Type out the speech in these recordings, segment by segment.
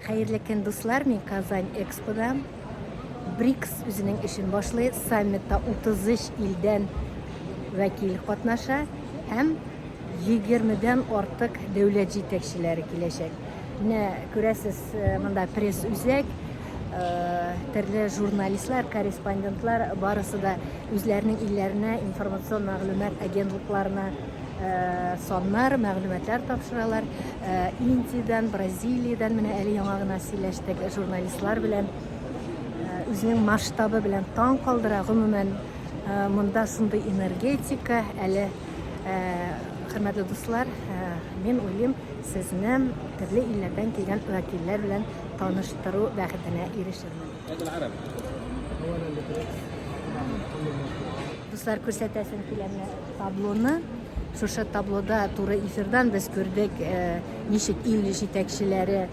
Хәерле көн, дуслар! Мин Казань Экспода. БРИКС үзенең эшен башлый. Саммитта 33 илдән вәкил катнаша һәм 20-дән артык дәүләт җитәкчеләре киләчәк. Менә күрәсез, э, монда пресс-үзәк, э, төрле журналистлар, корреспондентлар барысы да үзләренең илләренә информацион мәгълүмат агентлыкларына Э, саннар, мәгълүматлар тапшыралар. Э, Индиядән, Бразилиядән менә әле яңа гына сөйләштек журналистлар белән. Э, үзенең масштабы белән таң калдыра. Гомумән, монда шундый энергетика. Әле, хөрмәтле дуслар, мин уйлыйм, сезне төрле илләрдән килгән вәкилләр белән таныштыру бәхетенә ирешермен. Дуслар, күрсәтәсем килә менә таблоны. Шушы таблода туры эфирдан без күрдек, э, ничек ил җитәкчеләре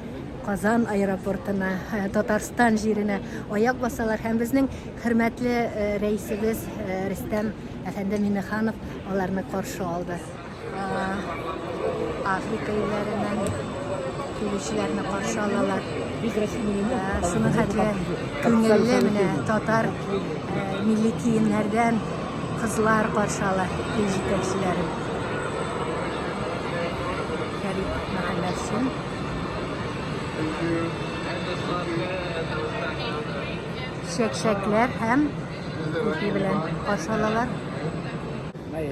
Казан аэропортына, э, Татарстан җиренә аяк басалар һәм безнең хөрмәтле э, рәисебез Рөстәм әфәнде Миннеханов аларны каршы алды. Африка илләреннән килүчеләрне каршы алалар. Шуның хәтле күңелле менә татар милли киемнәрдән кызлар каршы ала ил җитәкчеләрен. Фәрит Мөхәммәтшин. Чәкчәкләр һәм күке белән каршы алалар.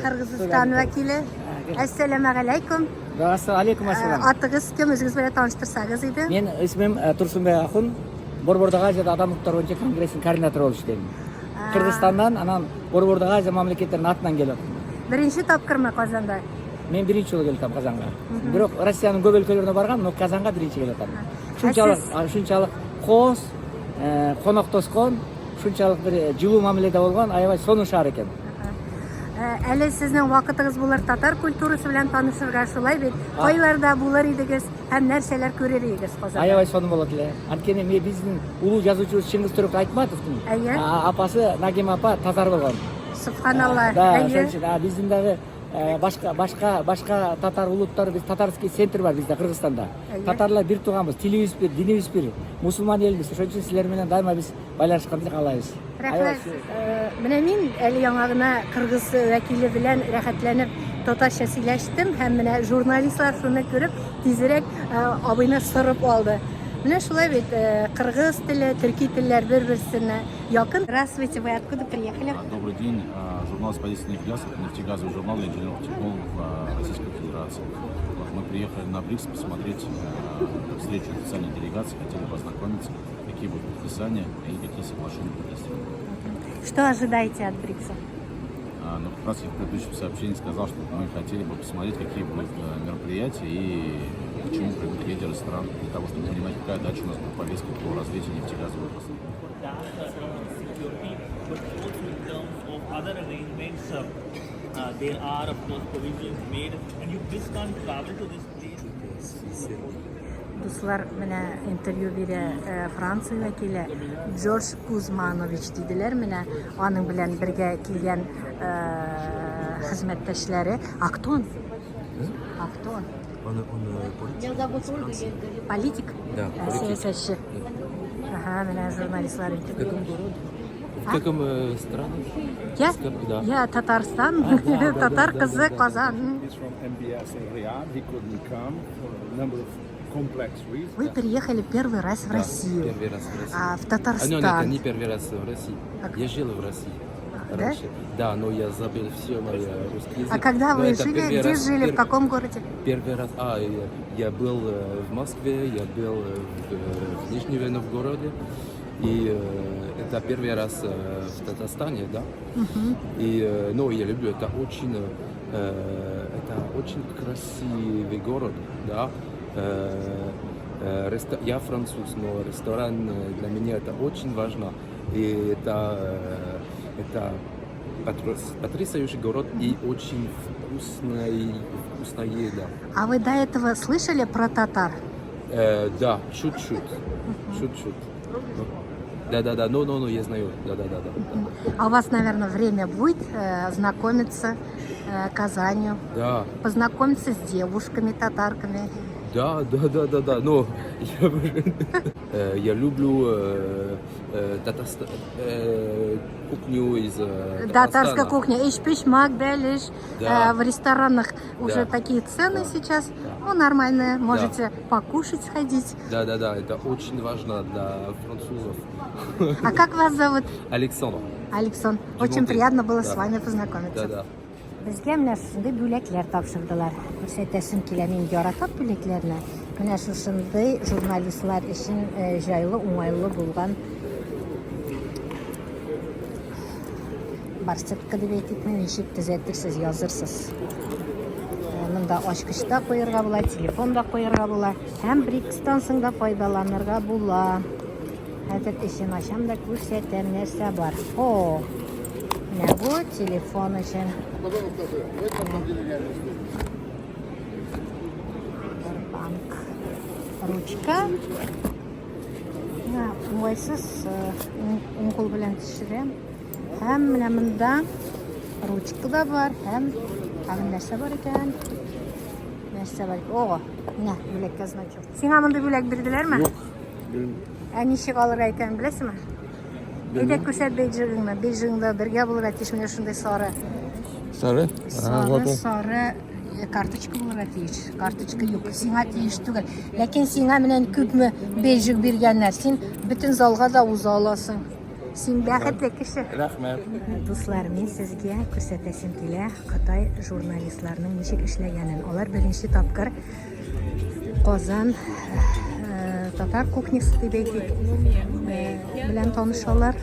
Кыргызстан вәкиле. Әссәламәгаләйкүм. Алейкум ассалам. Атыгыз кем, үзегез белән таныштырсагыз иде. Мен исмим Турсунбай Ахун. Борбордук Азияда адам укуктары боюнча конгрессинин координатору болуп иштейм. Кыргызстандан, анан Борбордук Азия мамлекеттеринин атынан келип атам. Беренче тапкырмы Казанда? Мен биринчи жолу келип атам Казанга. Бирок Россиянын көп өлкөлөрүнө баргам, но Казанга биринчи келип атам. Ушунчалык, ушунчалык кооз, коноктошкон, ушунчалык бир жылуу мамиледе болгон аябай сонун шаар экен. Әле сезнең вакытыгыз булыр татар культурасы белән танышырга, шулай бит? Кайларда булыр идегез һәм нәрсәләр күрер идегез Казанда? Аябай сонун болот эле. Анткени мен биздин улуу жазуучубуз Чыңгыз Төрөк Айтматовдун апасы Нагима апа татар болгон. Субханалла. Да, ошон үчүн биздин дагы башка башка башка татар улуттар, биз татарский центр бар бизде Кыргызстанда. Татарлар бир тууганбыз, тилибиз бир, динибиз бир, мусулман элбиз. Ошон үчүн силер менен дайыма биз байланышканды каалайбыз. Рәхмәт. Менә мин әле яңа гына кыргыз вәкиле белән рәхәтләнеп татарча сөйләштем һәм менә журналистлар шуны күреп тизрәк абыйны сырып алды. Менә шулай бит, кыргыз теле, төрки телләр бер-берсенә якын. Здравствуйте, вы откуда приехали? Добрый день. Журнал «С позиции нефтегаз» – это нефтегазовый журнал для инженеров-технологов Российской Федерации. Вот мы приехали на БРИКС посмотреть встречу официальной делегации, хотели познакомиться, какие будут подписания и какие соглашения будут достигнуты. Что ожидаете от БРИКСа? Ну, как раз я в предыдущем сообщении сказал, что мы хотели бы посмотреть, какие будут мероприятия и к чему придут лидеры стран, для того, чтобы понимать, какая дальше у нас будет повестка по развитию нефтегазовой отрасли. Security, but also in terms of other arrangements, there are of course provisions made, and you just can't travel to this place. Дуслар, менә интервью бирә Франция вәкиле Джордж Кузманович диделәр. Менә аның белән бергә килгән хезмәттәшләре. А кто он? А кто он? Он политик. Политик? Да, политик. Сәясәтче. Ага, менә журналистлар В каком городе? В каком стране? Я? Да. Я Татарстан, А, да, татар да, кызы, да. Казан. He's from MBS in Riyadh. He couldn't come for a number of complex reasons. Вы приехали первый раз в Да, Россию, первый раз в России. а, в А, Татарстан. нет, это не первый раз в России. А Я жил в России Да? раньше. Да, но я забыл все мой русский язык. А когда Но вы это жили, первый где раз, жили, в каком городе? Первый раз, я был в Москве, я был в Нижнем Новгороде, и это первый раз в Татарстане, да. И, ну, я люблю, это очень красивый город, да. Я француз, но ресторан для меня это очень важно. И это потрясающий город и очень вкусная, вкусная еда. А вы до этого слышали про татар? Да, чуть-чуть, чуть-чуть. Да-да-да, ну, я знаю, да-да-да. А у вас, наверное, время будет знакомиться Казанью, Да, познакомиться с девушками, татарками. Да. Но я, я люблю кухню из Да, татарская Татарстана. Кухня. Эчпочмак, бәлеш. Да. В ресторанах уже Да. такие цены Да. сейчас. Да. Ну, нормальные. Можете покушать, сходить. Да, это очень важно для французов. А как вас зовут? Александр. Александр. Очень Димонте. Приятно было Да. с вами познакомиться. Да. Безгә менә шушындый бүләкләр тапшырдылар. Күрсәтәсем килә, мин яратам бүләкләрне. Менә шушындый журналистлар өчен җайлы, уңайлы булган барсетка дип әйтикме, ничек төзәтерсез, язырсыз. Монда ачкыч та куярга була, телефон да куярга була һәм БРИКСтан соң да файдаланырга була. Хәзер эчен ачам да күрсәтәм, нәрсә бар. О, менә бу телефон өчен. Банк. Ручка. Менә уңайсыз, уң кул белән төшерәм. Һәм менә монда ручка да бар, һәм тагын нәрсә бар икән? Нәрсә бар? О, менә бүләккә значок. Сиңа мондый бүләк бирделәрме? Юк. Белмим. Ә ничек алырга икәнен беләсеңме? Әйдә күрсәт бейджигыңны. Бейджигыңда бергә булырга тиеш менә шундый сары. Сары? Сары, сары карточка булырга тиеш. Карточка юк. Сиңа тиеш түгел. Ләкин сиңа менә күпме бейджик биргәннәр. Син бөтен залга да уза аласың. Син бәхетле кеше. Рәхмәт. Дуслар, мин сезгә күрсәтәсем килә Кытай журналистларының ничек эшләгәнен. Алар беренче тапкыр Казан татар кухнясы дип әйтик, белән танышалар.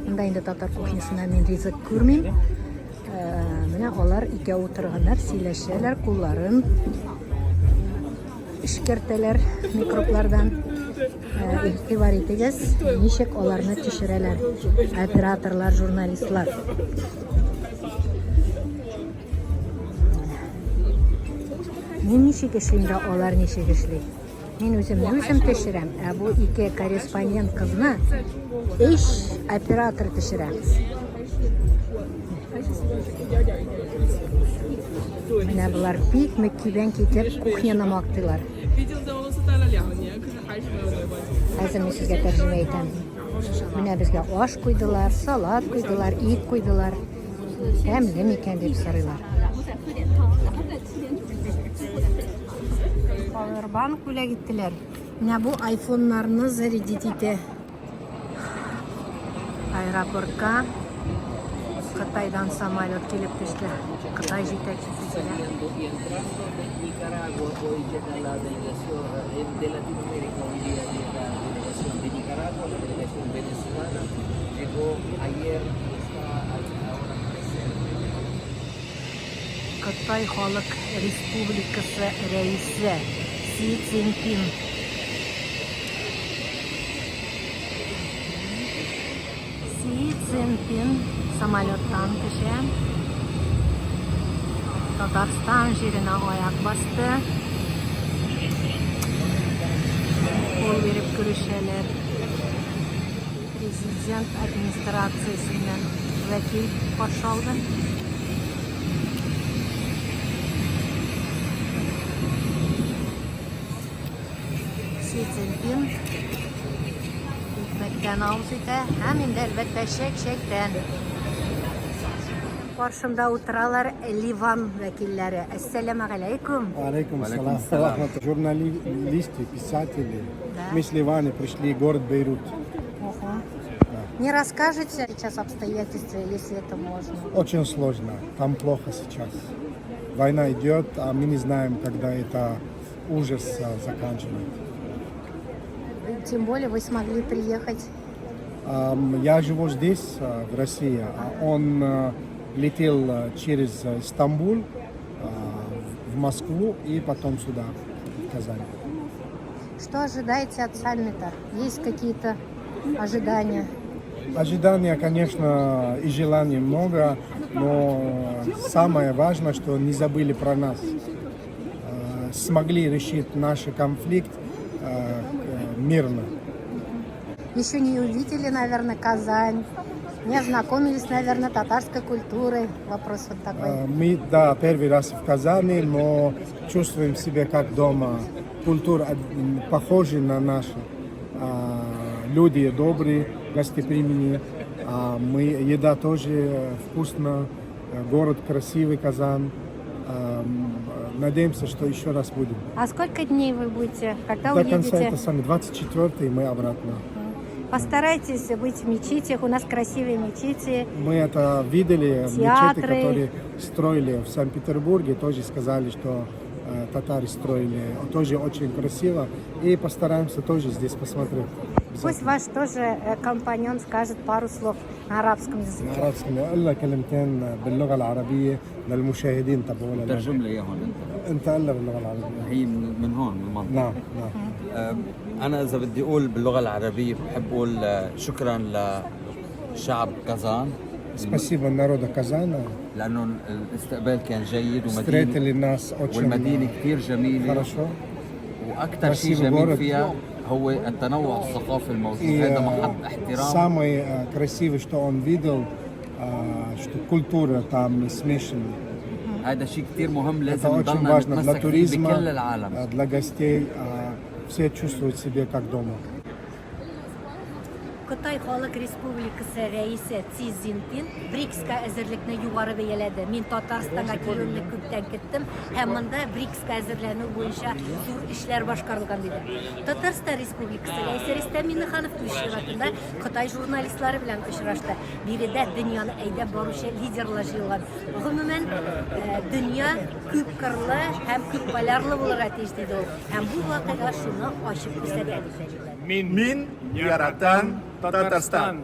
Монда инде татар кухнясында мин ризык күрмим. Менә алар икәү утырганнар, сөйләшәләр, кулларын эшкәртәләр микроблардан. Игътибар итегез, ничек аларны төшерәләр. Операторлар, журналистлар. Мин ничек эшлим дә, алар ничек эшли. Мин үземне үзем төшерәм, ә бу ике корреспондент кызны өч оператор төшерә. Менә болар бик мөкибән китеп кухняны мактыйлар. Хәзер мин сезгә тәрҗемә итәм. Менә безгә аш куйдылар, салат куйдылар, ит куйдылар. Тәмле микән дип сорыйлар. Powerbank бүләк иттеләр. Менә бу айфоннарны зарядить итә. Аэропортка Кытайдан самолет килеп төште. Кытай җитәкчесе килә. Y entrando de Nicaragua, hoy llega la delegación de Latinoamérica, hoy día llega la delegación de Nicaragua, la delegación venezolana llegó ayer y está ahora presente. Кытай Халык Республикасы рәисе Си Цзиньпин. Си Цзиньпин самолеттан төшә. Татарстан җиренә аяк басты. Кул биреп күрешәләр. Президент администрациясеннән вәкил каршы алды. Си Цзиньпин икмәктән авыз итә һәм инде әлбәттә чәк-чәктән. Каршымда утыралар Ливан вәкилләре. Әссәламегаләйкүм. Алейкум салам. Журналисты, писатели. Да. Мы с Ливана пришли в город Бейрут. Ого. Не расскажете сейчас обстоятельства, если это можно? Очень сложно. Там плохо сейчас. Война идет, а мы не знаем, когда это ужас заканчивает. Тем более вы смогли приехать. Я живу здесь, в России, а он летел через Стамбул в Москву и потом сюда, в Казань. Что ожидаете от саммита? Есть какие-то ожидания? Ожидания, конечно, и желаний много, но самое важное, что не забыли про нас. Смогли решить наш конфликт мирно. Еще не увидели, наверное, Казань. Не ознакомились, наверное, татарской культурой. Вопрос вот такой. Мы, да, первый раз в Казани, но чувствуем себя как дома. Культура похожа на нашу. Люди добрые, гостеприимные. Мы, еда тоже вкусная, город красивый, Казан. Надеемся, что еще раз будем. А сколько дней вы будете? Когда До конца уедете? это самое, 24 мы обратно. Постарайтесь быть в мечетях. У нас красивые мечети. Мы это видели, мечети, Театры. которые строили в Санкт-Петербурге, тоже сказали, что татары строили, тоже очень красиво. И постараемся тоже здесь посмотреть. Пусть ваш тоже компаньон скажет пару слов на арабском языке. арабском. أقول لك كلمتين باللغة العربية للمشاهدين تبعونا. ترجم لي اياهم انت. أنت قل باللغة العربية. هي من هون، من المنطقه. نعم. انا اذا بدي اقول باللغه العربيه، بحب اقول شكرا لشعب كازان. Спасибо народу Казана. لانه الاستقبال كان جيد ومدينه Встретили нас очень والمدينه كثير جميله. хорошо. واكثر شيء Красивый جميل город. فيها هو التنوع الثقافي الموجود. И هذا محط احترام. самое красивое, что он видел, что культура там смешана. هذا شيء كثير مهم، Это لازم очень نضلنا важно для نتمسك فيه туризма, بكل العالم. для гостей. Все чувствуют себя как дома. Кытай Халык Республикасы рәисе Си Цзиньпин БРИКСка әзерлекне югары бәяләде. Мин Татарстанга килүемне күптән көттем һәм монда БРИКСка әзерләнү буенча зур эшләр башкарылган, диде. Татарстан Республикасы рәисе Рөстәм Миңнеханов үз чиратында Кытай журналистлары белән очрашты. Биредә дөньяны әйдәп баручы лидерлар җыелган. Гомумән, дөнья күп кырлы һәм күп полярлы булырга тиеш, диде ул. Һәм бу вакыйга шуны ачык күрсәтә. Мин яратам Татарстан.